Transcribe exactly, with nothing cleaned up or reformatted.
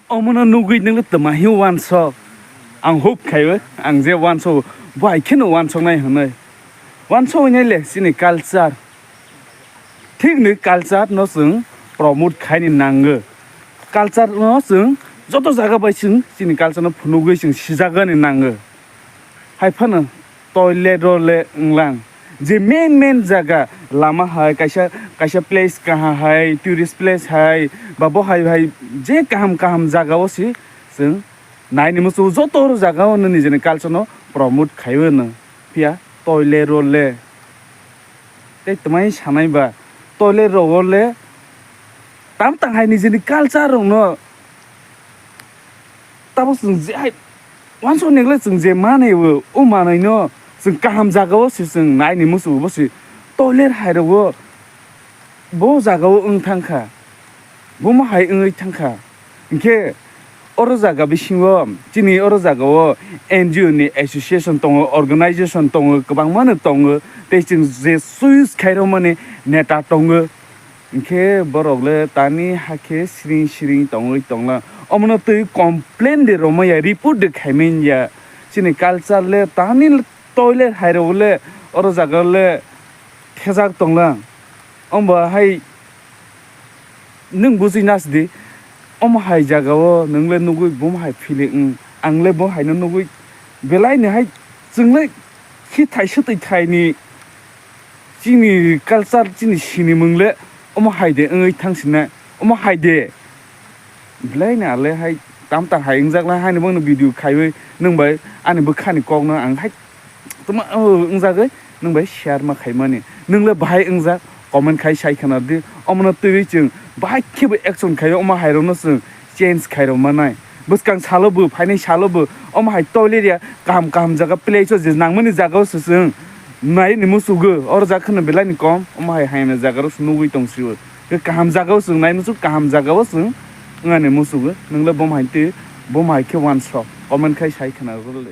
Omono nugwi nwngle twma hi wansok? Ang hope khaiwi, ang je wansok, bo hai kheno wansoknai hwnwi. Wansok hwnwi le chini culture. Thik ni culture no chwng promote khaini nango. Culture no chwng joto jaga bai chwng chini culture no phunugwi chwng sijagani nango. Hai phano toilet role wnglang. Je main main jaga lama hai kaisa, kaisa place kaha hai, tourist place hai, ba bo hai hai je kaham kaham jaga o si chwng naini muchungo joto jaga o nini jeni culture no promote khaiwi no. Phiya toilet role tei twmai sanai ba toilet rogo le tam tang hai nijini culture rok no tabo chwng je hai wansok ni le chwng je manwi o, o manwi no chwng kaham jaga o se chwng naini muchungo bo se toilet hai rogo bo jaga o wng thang kha. Bomo hai wngwi thangkha. Hinkhe oro jaga bisingo chini oro jagao N G O ni association tongo, organization tongo, kwbangmano tongo, tei chwng je choice khairokmani neta tongo. Hinkhe borok le tani hakhe siring siring tongwi tongla. Omono twi complain de romaya, report de khaimanya. Chini culture le tani toilet hai rok le oro jaga le thejak tongla. Omba hai nwng bujui nasdi, omo hai jagao nwng le nugui bomo hai feeling wng, ang le bo hai no nugui belai ni hai chwng le khi thai swtwi thai ni chini culture, chini sinimung le omo hai de wngwi thang sinai, omo hai de belai ni ale hai tam tang hai wngjak lai, haino bangno video khaiwi nwng bai ani bwkha ni kok no ang hai tuma, o, wngjagwi nwng bai share ma khaimani. Nwng le bahai wngjak, comment khai sai khna di. Omono twiwi chwng bahai khebo action khaio, omo hai rokno chwng change khai rok manai. Bwskang salo bo, phainai salo bo, omo hai toilet ya kaham kaham jaga place o je nangmani jaga o se chwng nai ni musugo, oro jak kheno belai ni kom, omo hai haina jaga rok se nugui tong sio. Kaham jaga o chwng nai musu, kaham jaga o chwng wngani musugo. Nwng le bom hai twi, bom hai khe wansok, comment khai sai khna rw le.